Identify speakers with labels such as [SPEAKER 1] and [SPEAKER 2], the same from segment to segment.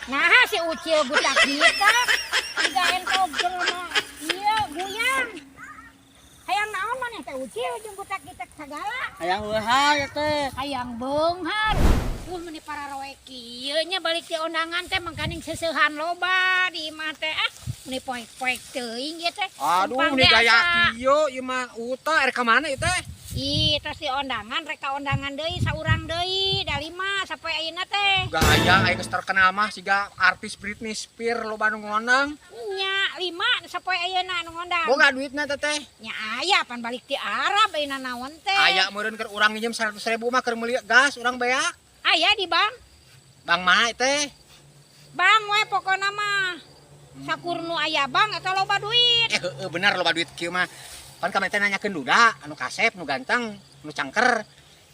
[SPEAKER 1] Nah, si Ucil gutak gitak. Tiga entog jelema. Iya, guyang. Hayang naon maneh teh, Ucil, jeung gutak gitak sagala?
[SPEAKER 2] Hayang beunghar ya teh.
[SPEAKER 1] Hayang beunghar. Meni pararoe kieu nya balik ti ondangan teh, mangkaning seuseuhan loba di imah teh, ah. Meni poek-poek teuing ieu teh.
[SPEAKER 3] Aduh,
[SPEAKER 1] Tumpang
[SPEAKER 3] ini gaya
[SPEAKER 1] biasa.
[SPEAKER 3] Kieu ieu mah uta rek ka mana ieu teh?
[SPEAKER 1] Ih, tos di ondangan, rek ka ondangan deui saurang deui, da lima sampai ayeuna teh.
[SPEAKER 3] Gaya aing geus terkenal mah siga artis Britney Spears, loba nu ngondang.
[SPEAKER 1] Nya lima sampai ayeuna nu ngondang.
[SPEAKER 3] Boga duitna teh teh?
[SPEAKER 1] Nya aya, pan balik ti Arab ayeuna naon teh.
[SPEAKER 3] Aya meureun keur urang nginjem 100.000 mah keur meuli gas urang beak.
[SPEAKER 1] Aya di bank.
[SPEAKER 3] Bank mana teh?
[SPEAKER 1] Bank we pokona mah. Sakur nu aya bank eta loba duit.
[SPEAKER 3] Eh, heueuh, bener loba duit kieu mah. Pan kamari teh nanyakeun duda anu kasep, nu ganteng, nu cangker.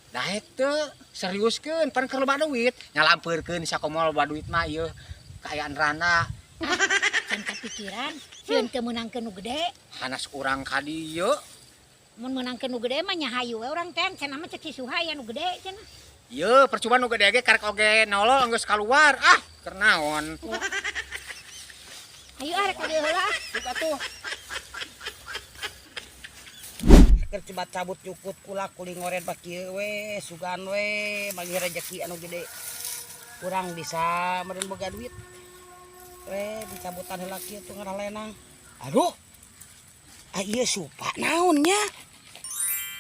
[SPEAKER 3] Daek teu seriuskeun, pan keur loba duit. Nyalampeurkeun sakomo loba duit mah ieu kaayaan randa.
[SPEAKER 1] Can kepikiran, sieun teu meunangkeun nu gede.
[SPEAKER 3] Hanas urang ka dieu.
[SPEAKER 1] Mun meunangkeun nu gede mah nya hayu we urang teh, cenah mah cek si Suha aya nu gede cenah.
[SPEAKER 3] Ieu percuma nu gede ge karek oge nolol geus kaluar. Ah, keur naon?
[SPEAKER 1] Hayu ah, rek ka dieu heula ah.
[SPEAKER 3] Cuk atuh.
[SPEAKER 2] Keur coba cabut cukut kula kuli ngoret bak kieu we, sugan we manggih rejeki anu gede. Kurang bisa meureun boga duit. We dicabutan heula kieu tuh ngaralenang. Aduh. Ah, ieu supa naon nya?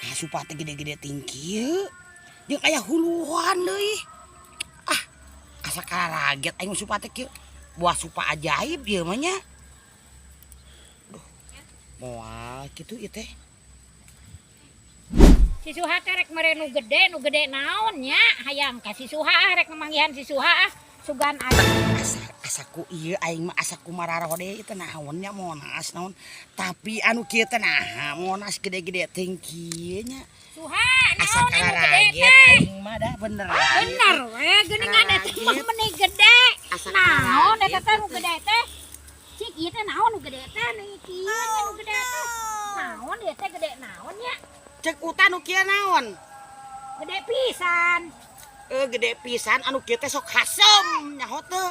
[SPEAKER 2] Nah, supa teh gede-gede tinggi. Jeung aya huluan deui. Ah, asa karaget aing supa teh kieu. Buah supa ajaib ieu mah nya. Duh. Moal kitu ieu teh.
[SPEAKER 1] Si Suha teh rek mere nu gede, nu gede naon nya? Hayang ka si Suha ah, rek manggihan si Suha ah. Sugan aya.
[SPEAKER 2] Asa asaku ieu aing mah asa kumararode itu naon nya, monas naon, tapi anu kieu teh naha monas gede-gede teh kieu nya?
[SPEAKER 1] Suha,
[SPEAKER 2] Asa
[SPEAKER 1] naon anu gede
[SPEAKER 2] karaget
[SPEAKER 1] teh?
[SPEAKER 2] Aing mah dah bener.
[SPEAKER 1] Bener we, geuningan eta mah meni gede.
[SPEAKER 2] Asa
[SPEAKER 1] Naon
[SPEAKER 2] karaget
[SPEAKER 1] eta teh nu gede teh? Cik, ieu teh naon nu gede teh? Nu kieu nya nu gede teh. Naon ieu teh, gede naon nya?
[SPEAKER 2] Cek utan nu kieu naon?
[SPEAKER 1] Gede pisan.
[SPEAKER 2] Eh, gede pisan anu kieu teh sok hasem, nyaho teu?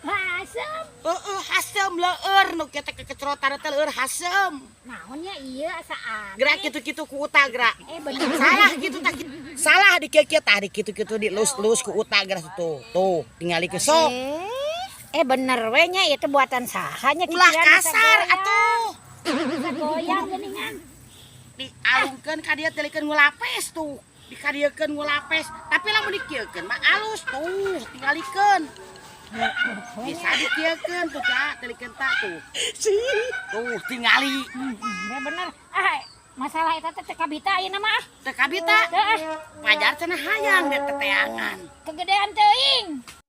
[SPEAKER 1] Hasem.
[SPEAKER 2] Heeh, hasem leueur nu kieu teh, kekecerotan teh leueur hasem.
[SPEAKER 1] Naon nya ieu, asa aneh.
[SPEAKER 2] Gerak kitu-kitu ku uta gerak.
[SPEAKER 1] Eh, bener.
[SPEAKER 2] Salah gitu tah, salah di kieu kieu tah, di kitu-kitu di lus-lus ku uta gerak tuh tuh tingali ke sok.
[SPEAKER 1] Eh, eh bener we nya, ieu teh buatan saha nya?
[SPEAKER 2] Ulah
[SPEAKER 1] Kikiran bisa
[SPEAKER 2] kasar
[SPEAKER 1] goyang.
[SPEAKER 2] Atuh.
[SPEAKER 1] Bisa goyang geuningan.
[SPEAKER 2] Dialungkeun ka dieu, telikeun ngulapes tuh, dikadiekeun ngulapes, tapi lamun dikieukeun mah alus tuh, tingalikeun bisa dikieukeun tuh, Kak, telikeun tak tuh tuh tingali.
[SPEAKER 1] Ya bener. Ah, masalah eta teh teu kabita ayeuna mah ah.
[SPEAKER 2] Teu kabita.
[SPEAKER 1] Teu ah.
[SPEAKER 2] Pajar cenah hayang deh teteangan.
[SPEAKER 1] Kegedean teuing.